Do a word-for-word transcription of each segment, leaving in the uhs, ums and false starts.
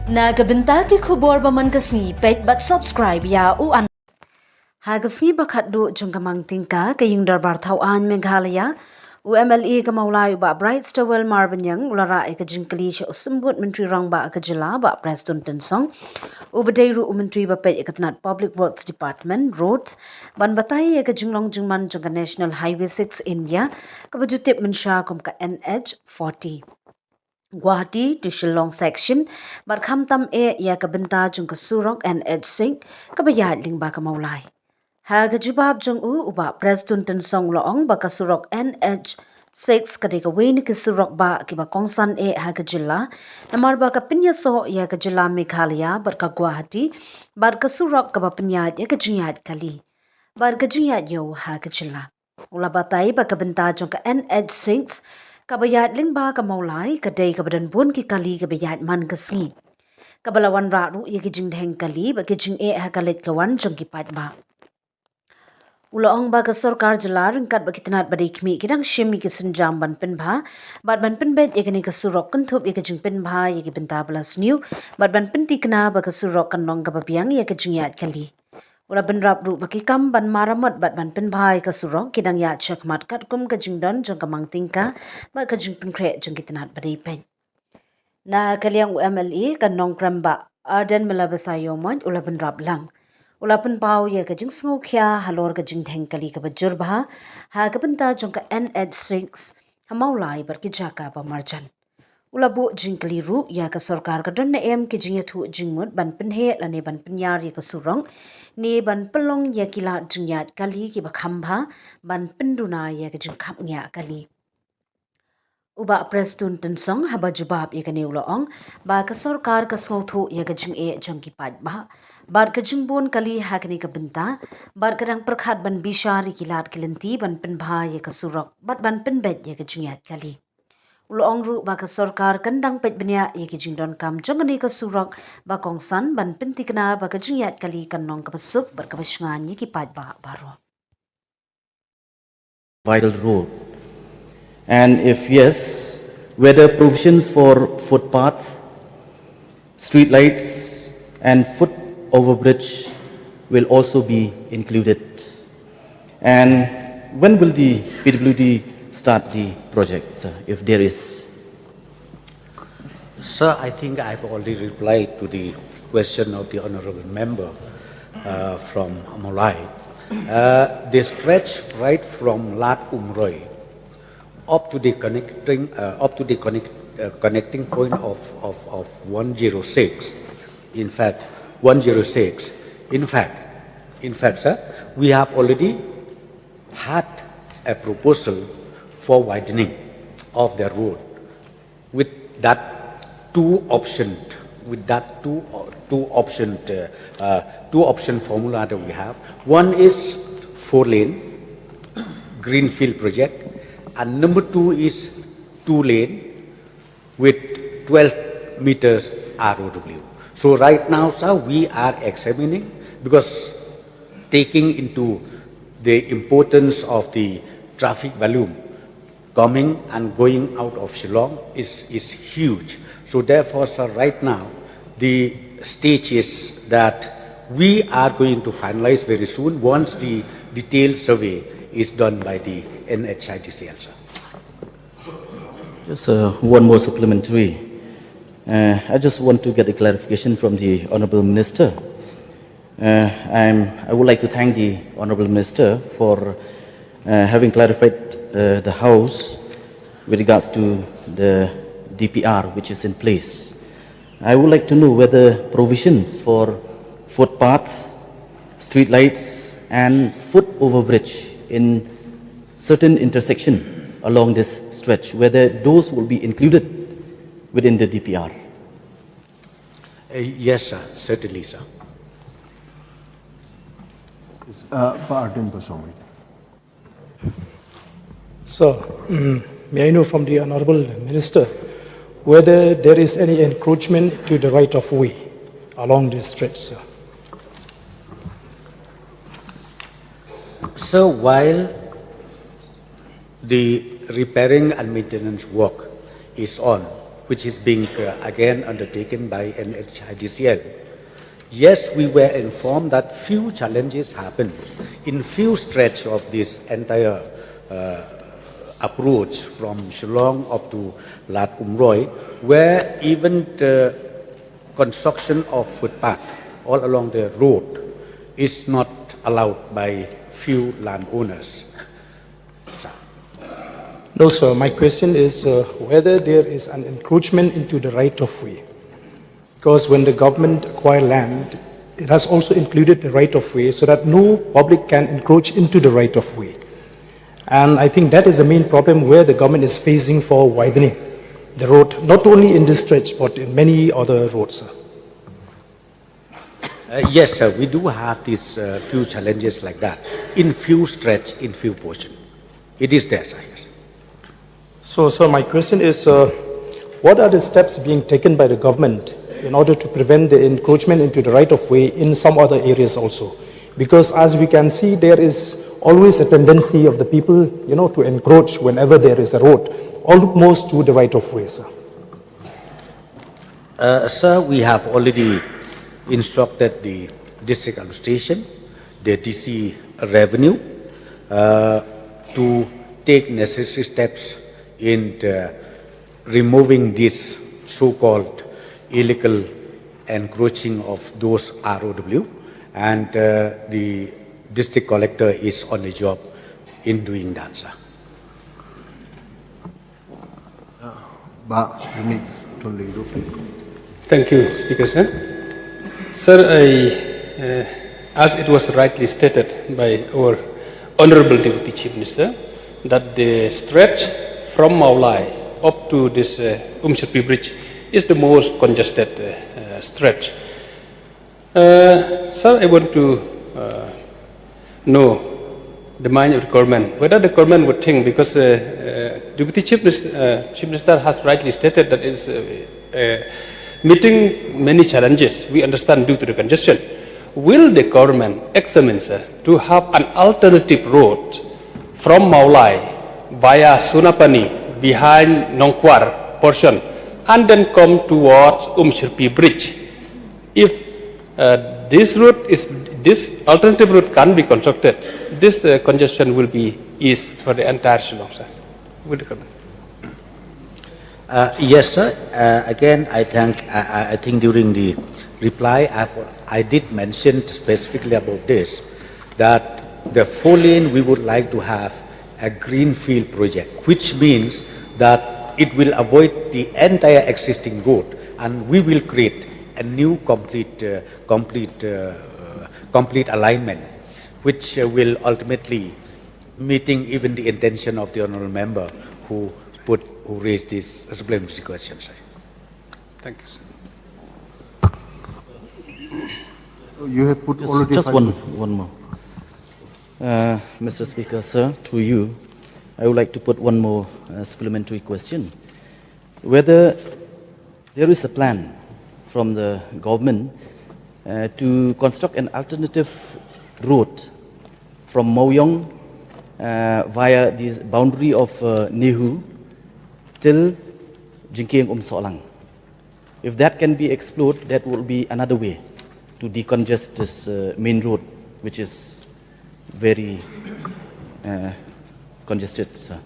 Na ka bynta ki khubor ba man ka sngi, peit bad subscribe ïa u an. Ha ka sngi ba khatduh jong ka Mang Tyngka, ka Ïing Dorbar Thaw Aiñ Meghalaya, u M L A ka Mawlai u Bah Brightstarwell Marbaniang u la rah ïa ka jingkylli sha u Symbud Myntri Rangbah ka jylla Bah Prestone Tynsong, u ba dei ruh u Myntri ba peit ïa ka tnat Public Works Department, Roads, ban batai ïa ka jinglong jingman jong ka National Highway six India, kaba ju tip mynsha kum ka N H forty. Guwahati to Shillong section, bad khamtam eh ïa ka bynta jong ka surok N H six, kaba ïaid lyngba ka Mawlai. Ha ka jubab jong u, u Bah Prestone Tynsong u la ong ba ka surok N H six ka dei kawei na ki surok bah kiba kongsan eh ha ka jylla, namar ba ka pynïasoh ïa ka jylla Meghalaya bad ka Guwahati, bad ka surok kaba pynïaid ïa ka jingïaid kali bad ka jingïaid ïew ha ka jylla. U la batai ba ka bynta jong ka N H six, kaba ïaid lyngba ka Mawlai, ka dei kaba don bun ki kali kaba ïaid man ka sngi, kaba la wanrah ruh ïa ki jingdheng kali bad ki jingeh ha ka leit ka wan jong ki paidbah. U la ong ba ka sorkar jylla ryngkat bad ki tnat ba dei khmih ki dang shim ïa ki sienjam ban pynbha bad ban pynbeit ïa kane ka surok, kynthup ïa ka jingpynbha ïa ki bynta ba la sniew, bad ban pynthikna ba ka surok kan long kaba biang ïa ka jingïaid kali. U la bynrap ruh ba ki kam ban maramot bad ban pynbha ïa ka surok ki dang ïaid shakhmat katkum ka jingdon jong ka Mang Tyngka bad ka jingpynkhreh jong ki tnat ba dei peit. Na ka liang u M L A ka Nongkrem Bah Ardent Miller Basaiawmoit u la bynrap lang. U la pynpaw ïa ka jingsngewkhia halor ka jingdheng kali kaba jur bha ha ka bynta jong ka N H six ha Mawlai bad ki jaka ba marjan. U la buh jingkylli ruh ïa ka sorkar, ka don ne em ki jingïathuh jingmut ban pynheh lane ban pynïar ïa ka surok, ne ban pynlong ïa ki lad jingïaid kali kiba kham bha ban pynduna ïa ka jingkhapngiah kali. U Bah Prestone Tynsong haba jubab ïa kane u la ong ba ka sorkar ka sngewthuh ïa ka jingeh jong ki paidbah bad ka jingbun kali ha kane ka bynta, bad ka dang pyrkhat ban bishar ïa ki lad ki lynti ban pynbha ïa ka surok bad ban pynbeit ïa ka jingïaid kali. U la ong ruh ba ka sorkar kan dang peit bniah ïa ki jingdonkam jong kane ka surok ba kongsan ban pynthikna ba ka jingïaid kali kan long kaba suk bad kaba shngaiñ ïa ki paidbah baroh. Vital road? And if yes, whether provisions for footpath, street lights, and foot overbridge will also be included? And when will the P W D start the project, sir, if there is? Sir, I think I've already replied to the question of the honorable member, uh, from Mawlai. Uh, the stretch right from Lad Umroi up to the connecting, uh, up to the connect-, uh, connecting point of, of, of one zero six, in fact, one zero six, in fact, in fact, sir, we have already had a proposal for widening of the road with that two option, with that two, two option, uh, uh, two option formula that we have. One is four lane greenfield project, and number two is two lane with twelve meters R O W. So right now, sir, we are examining, because taking into the importance of the traffic volume coming and going out of Shillong is, is huge. So therefore, sir, right now, the stage is that we are going to finalize very soon once the detailed survey is done by the N H I D C L, sir. Just, uh, one more supplementary. Uh, I just want to get a clarification from the Honorable Minister. Uh, I'm, I would like to thank the Honorable Minister for, uh, having clarified, uh, the House with regards to the D P R which is in place. I would like to know whether provisions for footpath, streetlights, and foot overbridge in certain intersection along this stretch, whether those will be included within the D P R. Uh, yes, sir. Certainly, sir. Uh, Bah Ardent Basaiawmoit. So, mm, may I know from the Honorable Minister whether there is any encroachment to the right of way along this stretch, sir? So while the repairing and maintenance work is on, which is being uh, again undertaken by N H I D C L. Yes, we were informed that few challenges happen in few stretch of this entire uh, approach from Shillong up to Lad Umroi, where even the construction of footpath all along the road is not allowed by few landowners. No, sir. My question is uh, whether there is an encroachment into the right of way. Because when the government acquire land, it has also included the right of way so that no public can encroach into the right of way. And I think that is the main problem where the government is facing for widening the road, not only in this stretch, but in many other roads, sir. Uh, yes, sir, we do have these uh, few challenges like that in few stretch, in few portion. It is there, sir. Yes. So, sir, my question is, uh, what are the steps being taken by the government in order to prevent the encroachment into the right of way in some other areas also? Because as we can see, there is always a tendency of the people, you know, to encroach whenever there is a road, almost to the right of way, sir. Uh, sir, we have already instructed the district administration, the D C revenue, uh, to take necessary steps in uh, removing this so-called illegal encroaching of those R O W, and uh, the district collector is on the job in doing that, sir. Bah Rymit Tun Lyngdoh, please. Thank you, Speaker, sir. Sir, I, uh, as it was rightly stated by our Honorable Deputy Chief Minister, that the stretch from Mawlai up to this uh, Umshirpi Bridge is the most congested uh, uh, stretch. Uh, sir, I want to uh, know the mind of the government, whether the government would think, because uh, uh, Deputy Chief Minister, uh, Chief Minister has rightly stated that it's uh, uh, meeting many challenges, we understand, due to the congestion. Will the government examine, sir, to have an alternative road from Mawlai via Sunapani behind Nongkwar portion and then come towards Umshirpi Bridge? If uh, this route is, this alternative route can be constructed, this uh, congestion will be eased for the entire Shillong, sir. Will you comment? Uh, yes, sir. Uh, again, I thank. I, I- I think during the reply, I've, I did mention specifically about this, that the four lane we would like to have a greenfield project, which means that it will avoid the entire existing road, and we will create a new complete, uh, complete, uh, complete alignment, which uh, will ultimately meeting even the intention of the honorable member who put, who raised this supplementary question, sir. Thank you, sir. So you have put Just, already just five one, questions. One more. Uh, Mister Speaker, sir, through you, I would like to put one more uh, supplementary question. Whether there is a plan from the government uh, to construct an alternative route from Mawiong uh, via the boundary of uh, Nehu till Jingkiang Umsohlang. If that can be explored, that will be another way to decongest this uh, main road, which is very uh, congested, sir.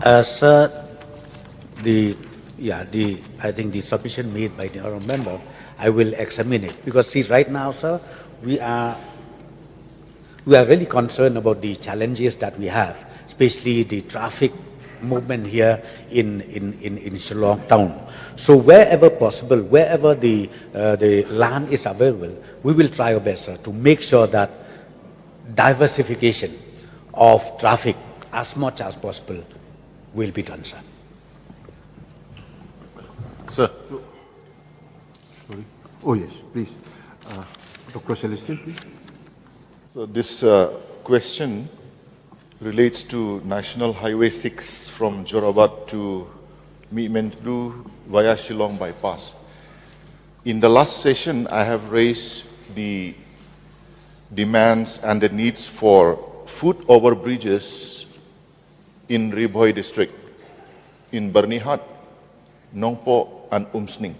Uh, sir, the, yeah, the, I think the submission made by the honorable member, I will examine it, because see, right now, sir, we are, we are really concerned about the challenges that we have, especially the traffic movement here in, in, in, in Shillong town. So wherever possible, wherever the, uh, the land is available, we will try our best, sir, to make sure that diversification of traffic as much as possible will be done, sir. Sir. Sorry. Oh yes, please. Uh, Doctor Celestine, please. So this uh, question relates to National Highway six from Jorabat to Mihmyntdu via Shillong bypass. In the last session, I have raised the demands and the needs for foot over bridges in Ri Bhoi district. in Byrnihat, Nongpoh, and Umsning,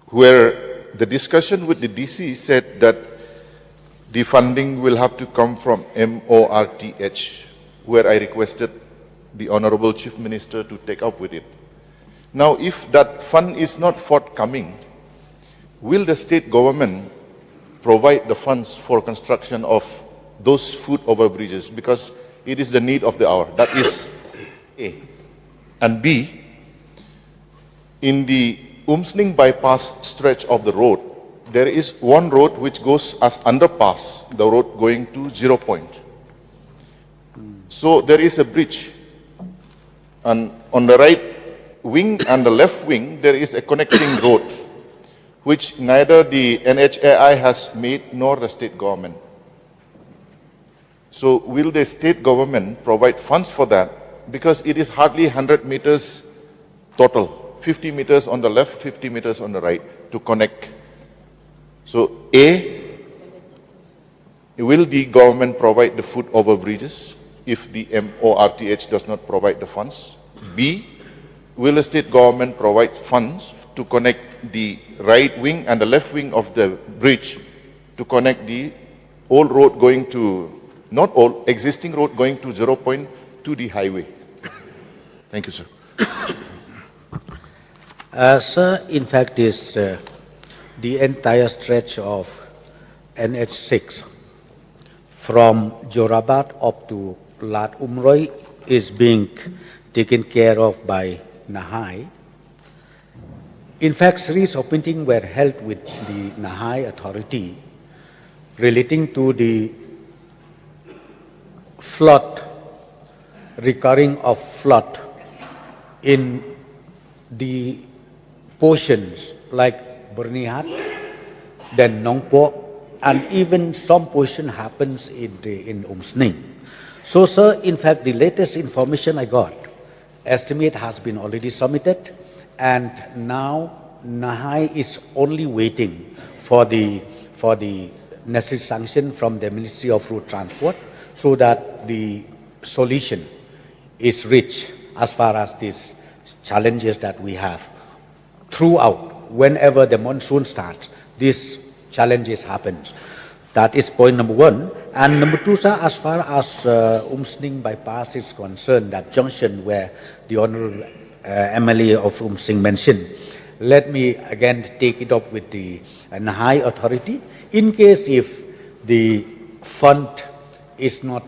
where the discussion with the D C said that the funding will have to come from M O R T H, where I requested the Honorable Chief Minister to take up with it. Now, if that fund is not forthcoming, will the state government provide the funds for construction of those foot over bridges? Because it is the need of the hour. That is A. And B, in the Umsning bypass stretch of the road, there is one road which goes as underpass, the road going to Zero Point. So there is a bridge. And on the right wing and the left wing, there is a connecting road, which neither the N H A I has made nor the state government. So will the state government provide funds for that? Because it is hardly one hundred meters total, fifty meters on the left, fifty meters on the right to connect. So A, will the government provide the foot over bridges if the M O R T H does not provide the funds? B, will the state government provide funds to connect the right wing and the left wing of the bridge to connect the old road going to, not old, existing road going to Zero Point to the highway? Thank you, sir. Uh, sir, in fact, is uh, the entire stretch of N H six from Jorabat up to Lad Umroi is being taken care of by Nahai. In fact, series of meetings were held with the Nahai authority relating to the flood, recurring of flood in the portions like Byrnihat, then Nongpoh, and even some portion happens in the in Umsning. So, sir, in fact, the latest information I got, estimate has been already submitted, and now Nahai is only waiting for the for the necessary sanction from the Ministry of Road Transport so that the solution is reached as far as these challenges that we have. Throughout, whenever the monsoon starts, these challenges happen. That is point number one. And number two, sir, as far as uh, Umsning bypass is concerned, that junction where the Honorable uh, M L A of Umsning mentioned, let me again take it up with the uh, Nahai authority. In case if the fund is not